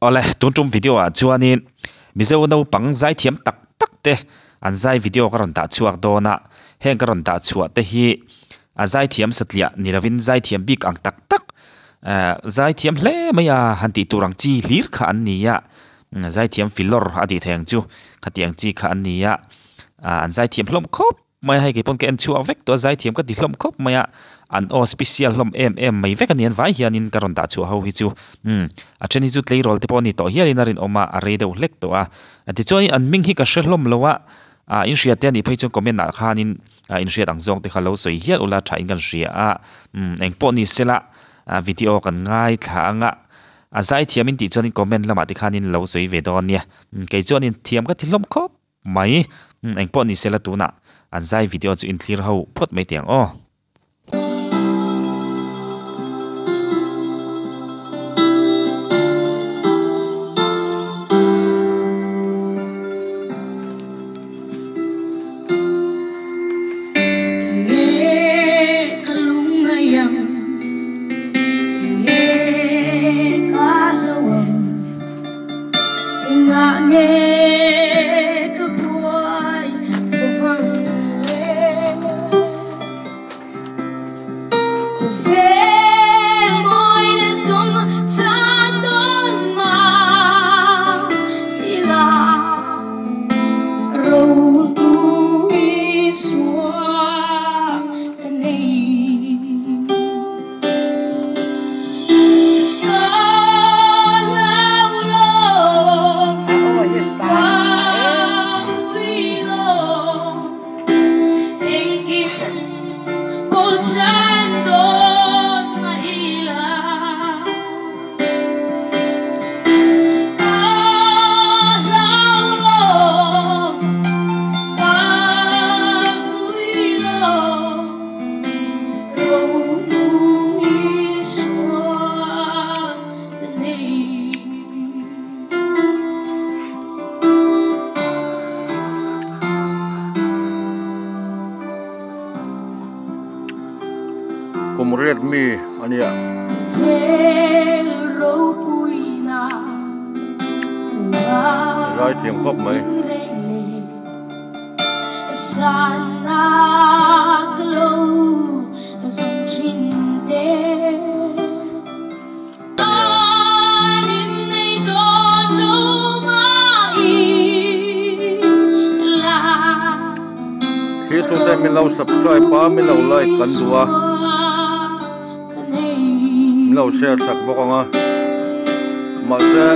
Awle, tun tum video ah chuanin Mizo naupang zaithiam tak tak te an zai video ka rawn dah chhuak dawn a, heng ka rawn dah chhuah te hi a zaithiam satliah ni lovin zaithiam bik ang tak tak eh zaithiam hle mai a han tih tur ang chi hlir kha an ni a, zaithiam filawr a tih theih ang chu khatiang chi kha an ni a, ah an zaithiam hlawm khawp. Mai a hei keipawh ka en chhuak vek tawh a zaithiam ka ti hlawm khawp mai a an aw special hlawm em em mai vek a ni an vai hianin ka rawn dah chhuah ho hi chu umm a then hi chu tleirawl te pawh a ni tawh hialin a rinawm a a rei deuh hlek tawh a tichuan an hming hi ka hre hlawm lo a ah in hria te a nih phei chuan comment ah khanin ah in hriat ang zawng te kha lo sawi hial ula tha in kan hria a umm engpawh ni sela ah video kan ngaithla ang a a zaithiam in tih chuan comment lamah te khanin lo sawi ve dawn nia kei chuanin thiam ka ti hlawm khawp. Mai, eng pawh ni sela tunah an zai video chu inthlir ho phawt mai teh ang aw. Kum riat mi a nia. Zaithiam khawp mai. Thlir tute min lo subscribe a min lo like kan duh a min lo share chak bawk ang a mahse.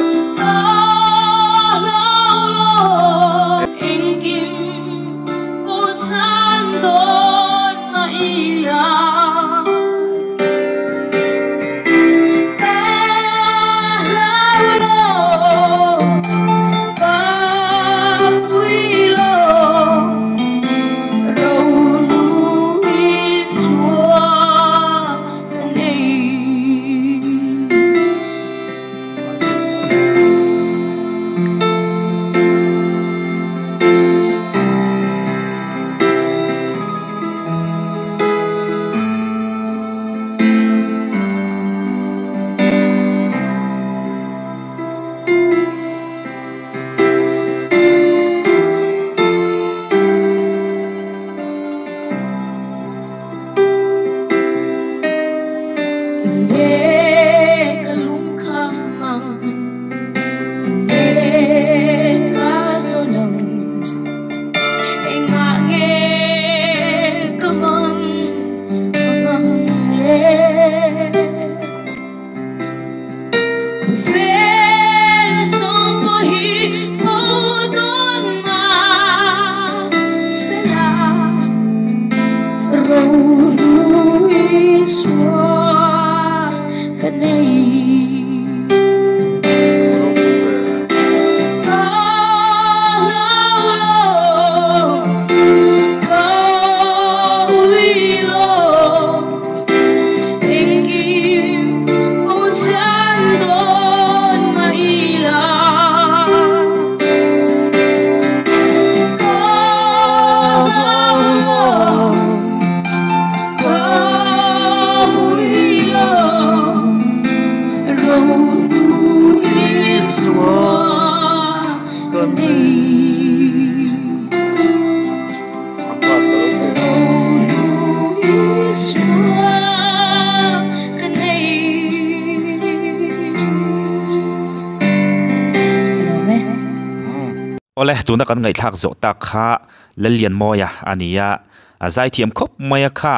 Awle, tuna kan ngaihthlak zawh tak kha Lallianmawia a ni a, a zaithiam khawp mai a kha,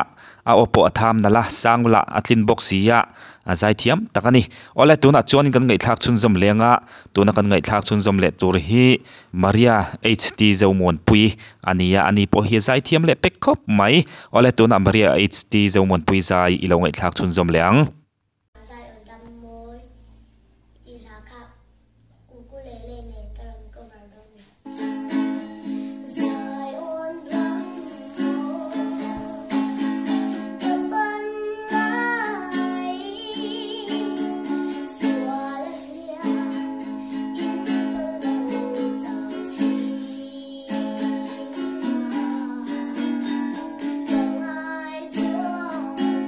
a aw pawh a tham nalh a, sang lah a tlin bawk si a, a zaithiam tak a ni. Awle, tunah chuan kan ngaihthlak chhunzawm leng a, tuna kan ngaihthlak chhunzawm leh tur hi Maria HT Zomuanpui a ni a, ani pawh hi a zaithiam leh pek khawp mai. Awle, tunah Maria HT Zomuanpui zai i lo ngaihthlak chhunzawm leh ang. Zion Rammawi tih hla kha ukulele nen ka rawn cover dawn ni. Zion Rammawi ka pan lai sual a hliam in ka lo chau thin a ka ngai zual thin.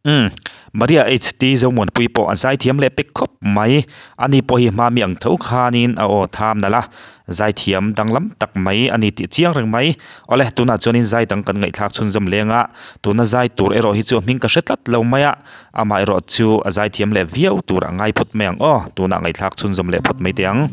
Umm. Maria HT Zomuanpui pawh a zaithiam leh pek khawp mai. Ani pawh hi hma mi ang tho khanin a aw tham nalh a, zaithiam danglam tak mai a ni tih chiang reng mai. Awle, tunah chuanin zai dang kan ngaihthlak chhunzawm leng a, tuna zai tur erawh hi chu a hming ka hre tlat lo mai a, amah erawh chu a zaithiam leh viau tur a ngai phawt mai ang aw, tunah ngaihthlak chhunzawm leh phawt mai teh ang.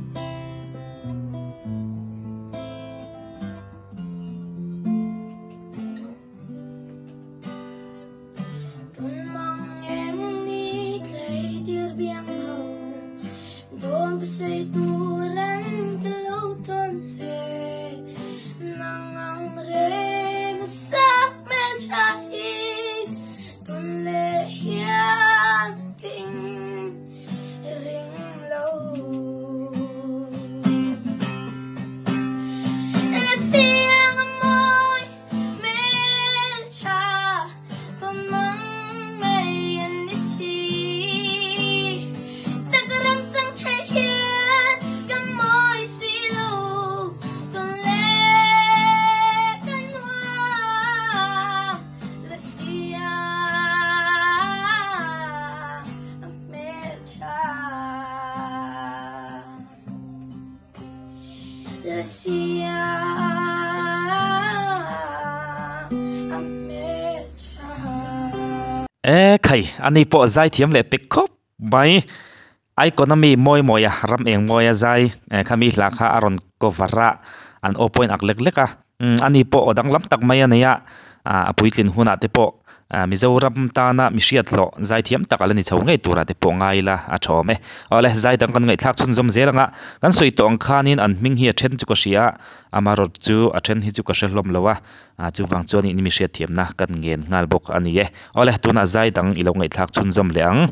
E khai, ani pawh zaithiam leh pek khawp mai. Icon ami mawi mawi a, ram eng mawi a zai khami hla kha a rawn cover a, an aw pawhin ak lek lek a. Ani pawh aw danglam tak mai a nei a, a puitlin hunah te pawh Mizoram tana mi hriat hlawh zaithiam tak a la ni chho ngei turah te pawh ngai ila a tha awm e. Awle, zai dang kan ngaihthlak chhunzawm zel anga kan sawi tawh ang khanin an hming hi a then chu ka hria a, amarawt chu a then hi chu ka hre hlawm lo a, chuvang chuan in mi hriatthiamna kan ngen nghal bawk a ni e. Awle, tunah zai dang i lo ngaihthlak chhunzawm leh ang.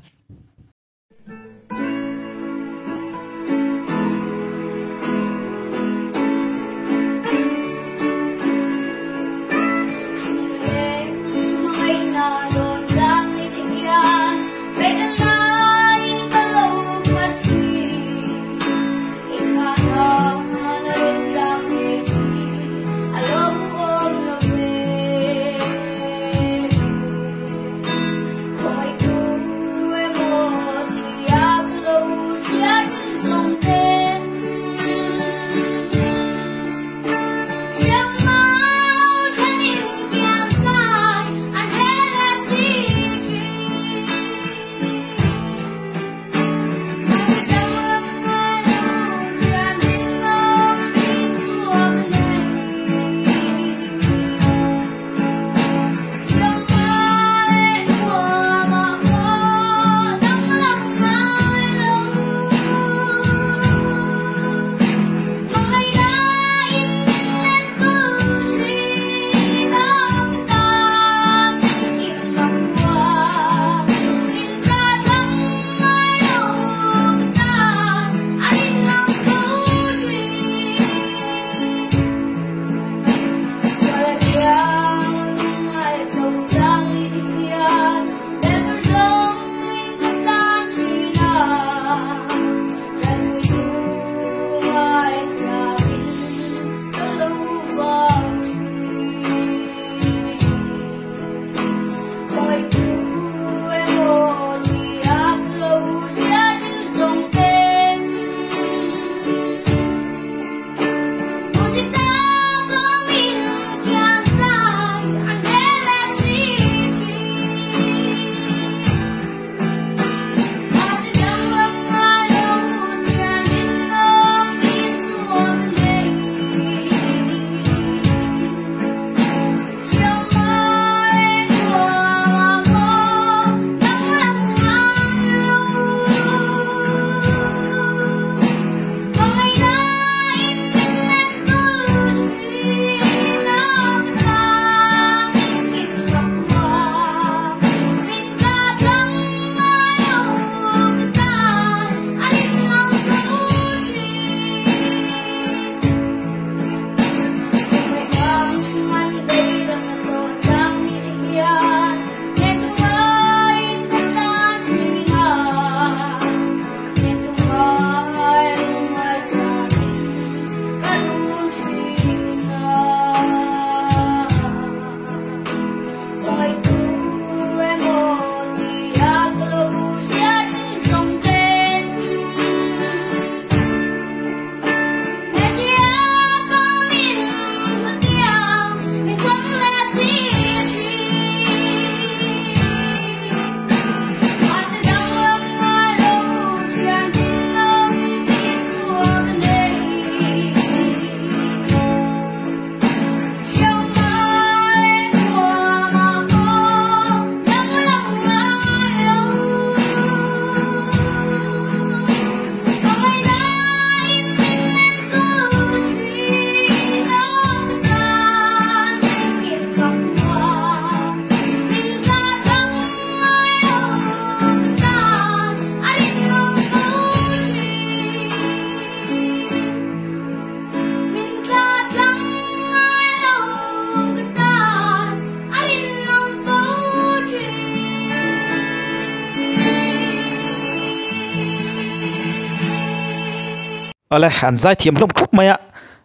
Awle, an zaithiam hlawm khawp mai a,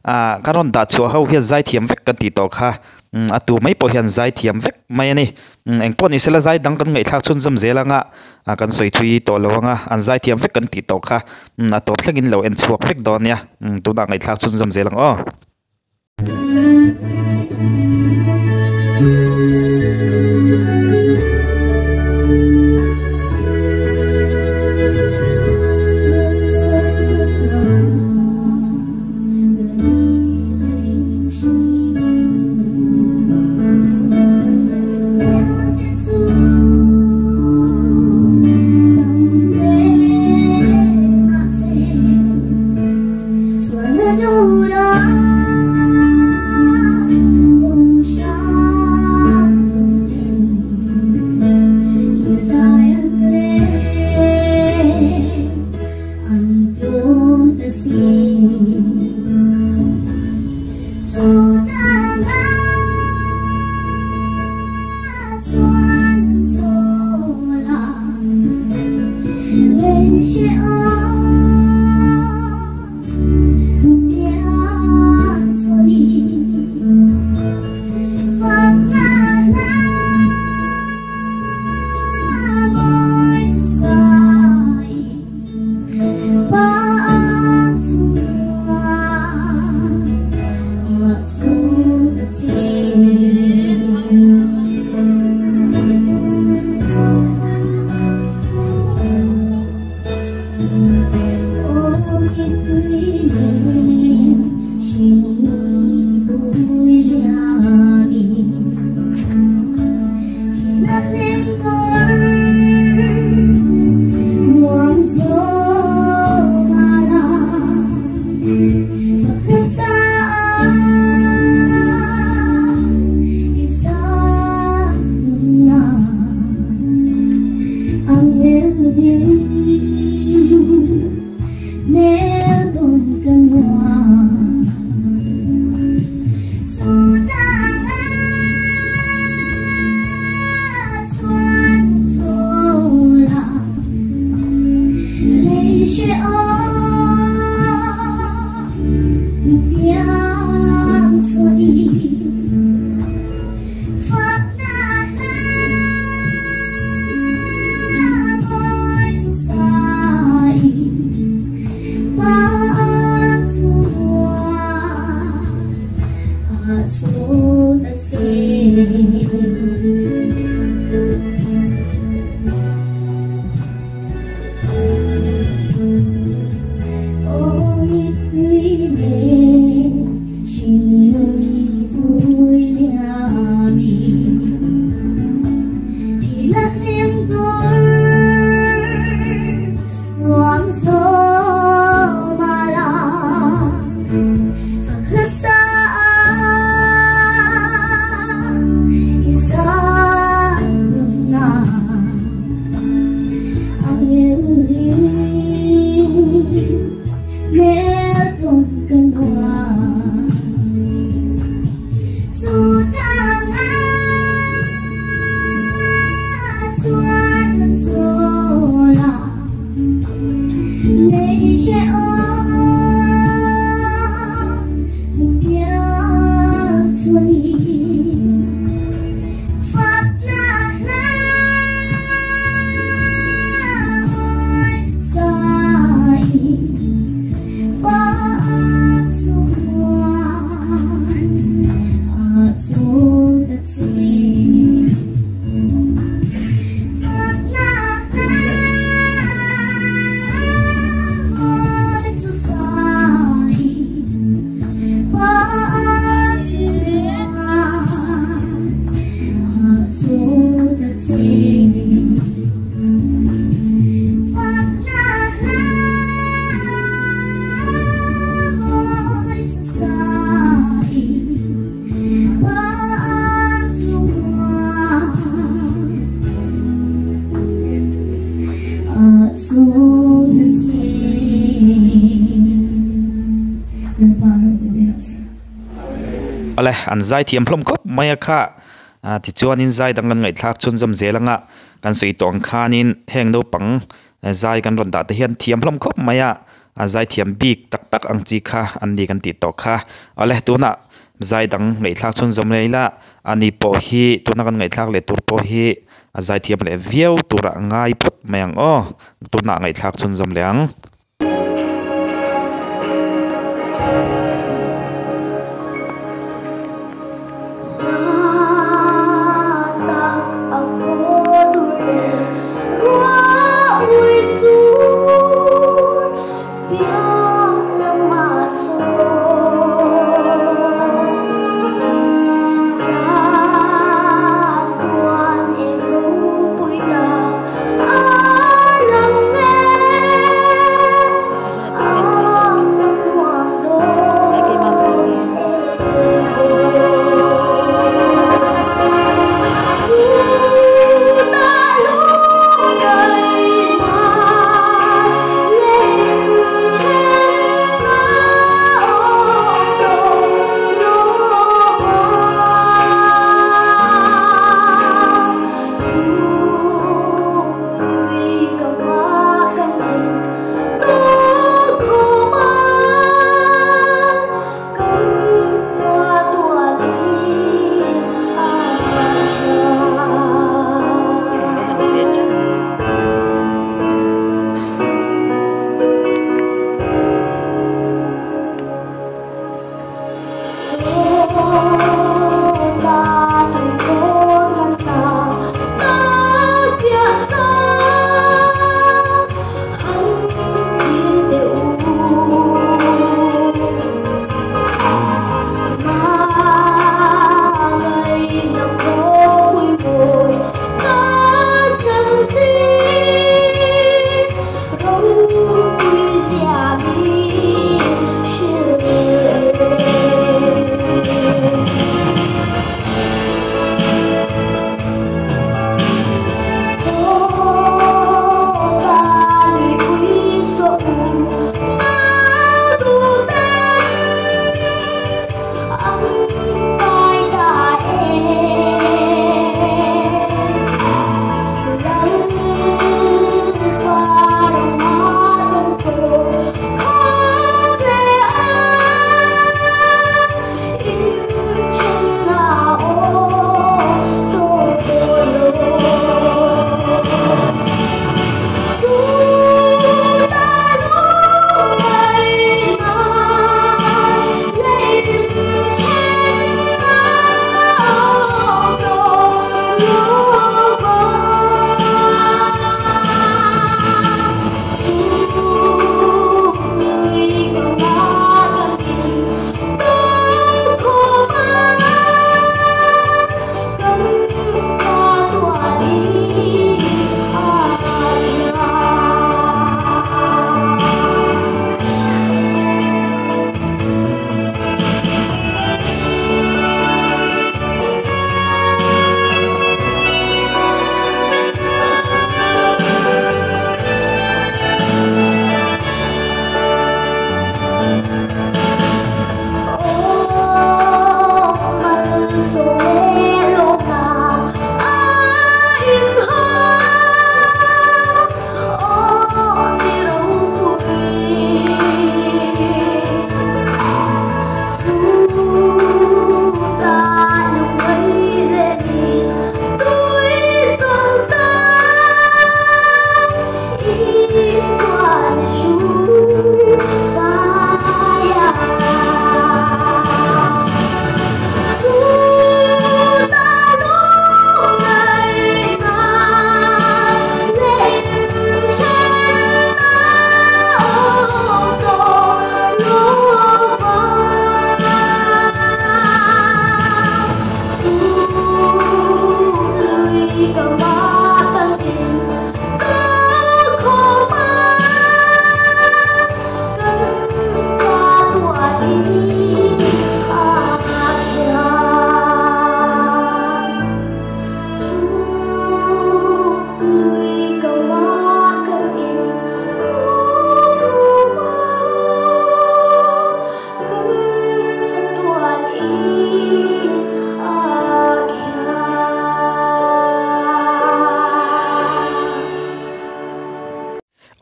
ah ka rawn dah chhuah ho hian zaithiam vek kan tih tawh kha, umm a tu mai pawh hian zaithiam vek mai a ni. Umm engpawh ni sela zai dang kan ngaihthlak chhunzawm zel anga ah kan sawi thui tawh lo anga an zaithiam vek kan tih tawh kha, umm a tawp thlengin lo en chhuak vek dawn nia, umm tunah ngaihthlak chhunzawm zel ang aw. Ale an zaithiam hlawm khawp mai a kha ah tichuanin zai dang kan ngaihthlak chhunzawm zel anga kan sawi tawh ang khanin heng naupang zai kan rawn dah te hian thiam hlawm khawp mai a. A zaithiam bik tak tak ang chi kha an ni kan tih tawh kha. Awle tunah zai dang ngaihthlak chhunzawm leh ila ani pawh hi tuna kan ngaihthlak leh tur pawh hi a zaithiam leh viau turah ngai phawt mai ang aw. Tunah ngaihthlak chhunzawm leh ang.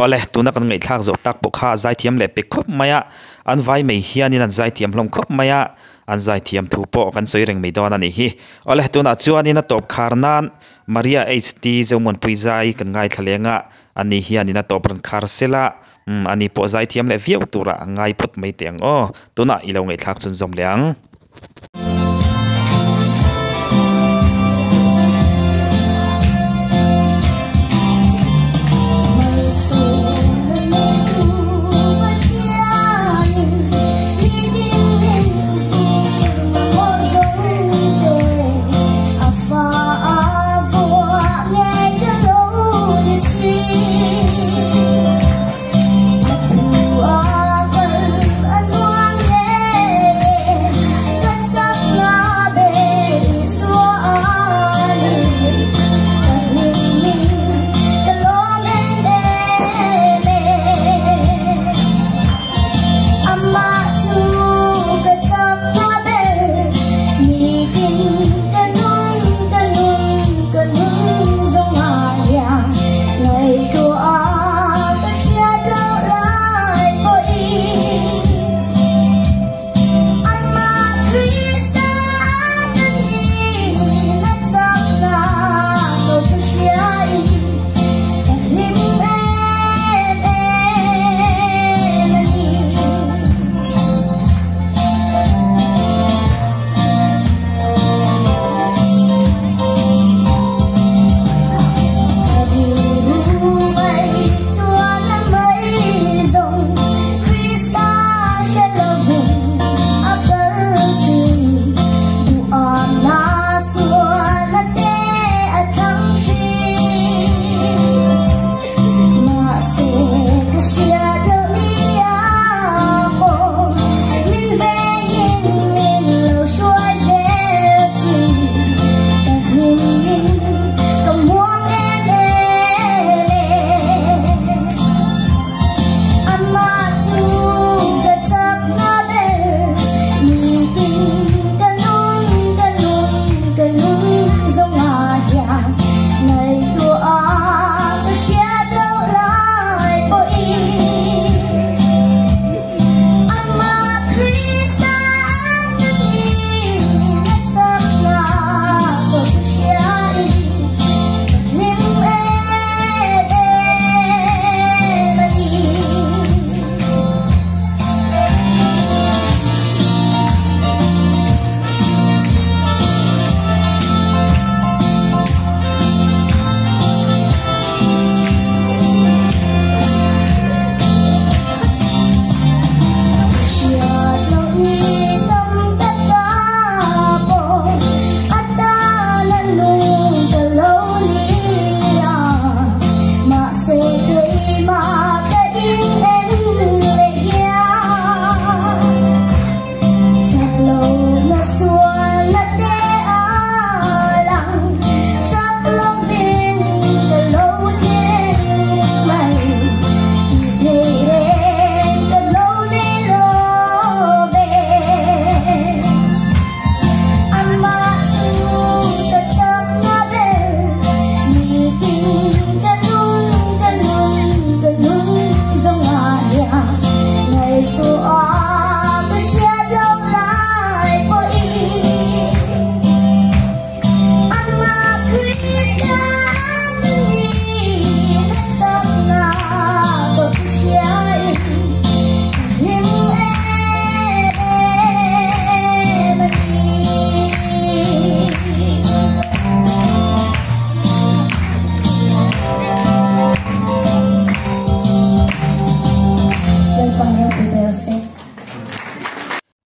Awle, tuna kan ngaihthlak zawh tak pawh kha a zaithiam leh pek khawp mai a, an vai mai hianin an zaithiam hlawm khawp mai a, an zaithiam thu pawh kan sawi reng mai dawn a nih hi. Awle, tunah chuanin a tawp khar nan Maria HT Zomuanpui zai kan ngaithla leng a, ani hianin a tawp rawn khar sel a, umm ani pawh zaithiam leh viau turah a ngai phawt mai teh ang aw, tunah i lo ngaihthlak chhunzawm leh ang.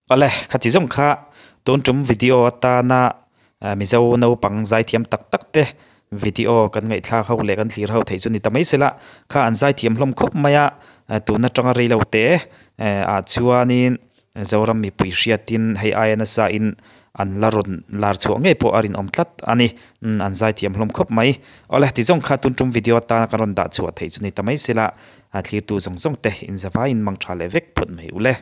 Awle, khati zawng kha tun tum video atana Mizo naupang zaithiam tak tak te video kan ngaihthlak ho leh kan thlir ho theih chu ni ta mai sela, kha an zaithiam hlawm khawp mai a, tun atanga reilo te ah chuanin Zoram mipui hriatin hei aia nasa in an la rawn lar chhuah ngei pawh a rinawm tlat a ni, an zaithiam hlawm khawp mai. Awle, ti zawng kha tun tum video atana kan rawn dah chhuah theih chu ni ta mai sela, thirtu zawng zawng te inzavaiin mang tha leh vek phawt mai ule.